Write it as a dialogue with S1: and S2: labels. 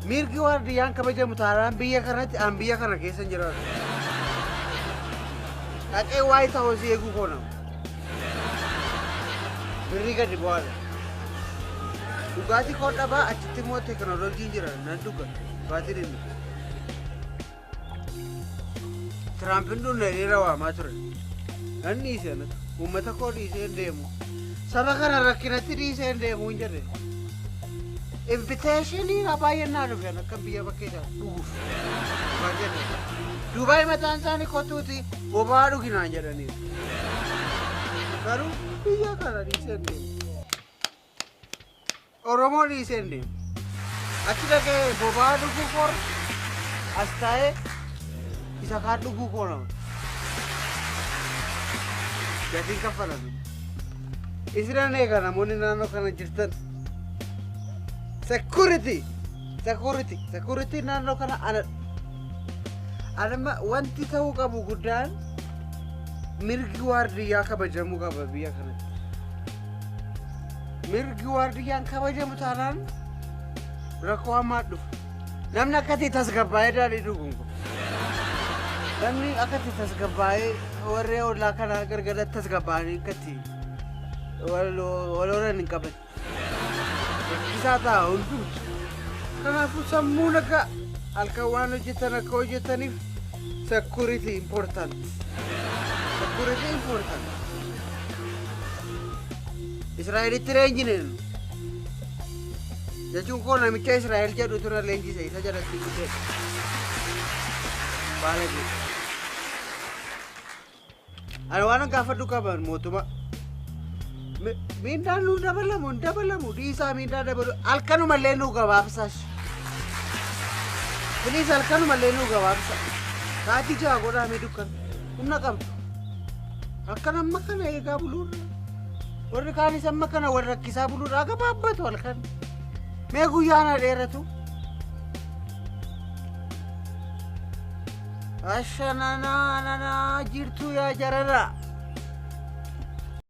S1: Mirgi waardiyyaan kabajamu taanaan biyya kanatti an biyya kana keessa hin jiraatu. Dhaqee White House eeguu koo nama. Birrii gadi bu'aadha. Dhugaatii koo dhabaa achitti immoo teekinooloojiin jira nan dhuga. Dhugaatiin inni. Tiraampiin dhunna dheeraa waamaa ture. Nan dhiise anatu. Uummata koo dhiisee hin deemu. Saba kana rakkinatti dhiisee hin deemu hin jedhe. Inviteeshinii baay'een naa dhufe akka biyya bakkee dhuguuf. Dubaay mataan isaanii kottuuti boba'aa dhuginaan jedhaniiru. Garuu biyya kana dhiisee hin deemu. Oromoo dhiisee hin deemu. Achi dhaqee boba'aa dhuguu koo as taa'ee isa kaan dhuguu koo nama. Gatiin kaffalame. Isinan eega namoonni naannoo kana jirtan. Security! Security! Security naannoo kana ana. Anamma wanti ta'uu qabu guddaan mirgi waardiyyaa kabajamuu qaba biyya kanatti. Mirgi waardiyyaan kabajamu taanaan rakkoo hamaa dhufa. Namni akkatti tasgabbaa'ee daadhii dhugu kun. Namni akkatti tasgabbaa'ee warri ollaa kana gargaratti tasgabbaa'anii akkatti wal horan hin qaban. Rakkisaa ta'a hundumtu. Kanaafuu sammuun akka halkan waan hojjetan akka hojjetaniif security important. Security important. Israa'elitti leenjineen jechuun koo namicha Israa'el jedhu tura leenjise isa jalatti guddate. Baalagee. Ani waan gaafadhu qaban mootummaa. Miindaan nuu dabalamu hin dabalamu dhiisaa miindaa dabalu halkanumallee nuu gabaabsaas. Please halkanumallee nuu gabaabsa. Sa'aatii 6 godhaa mee dukkan humna qabdu. Halkan amma kana eegaa buluurra. Warri kaanis amma kana wal rakkisaa buluurra gabaabbatu halkan. Mee guyyaan haa dheeratu. Ashananaa jirtu yaa jarara.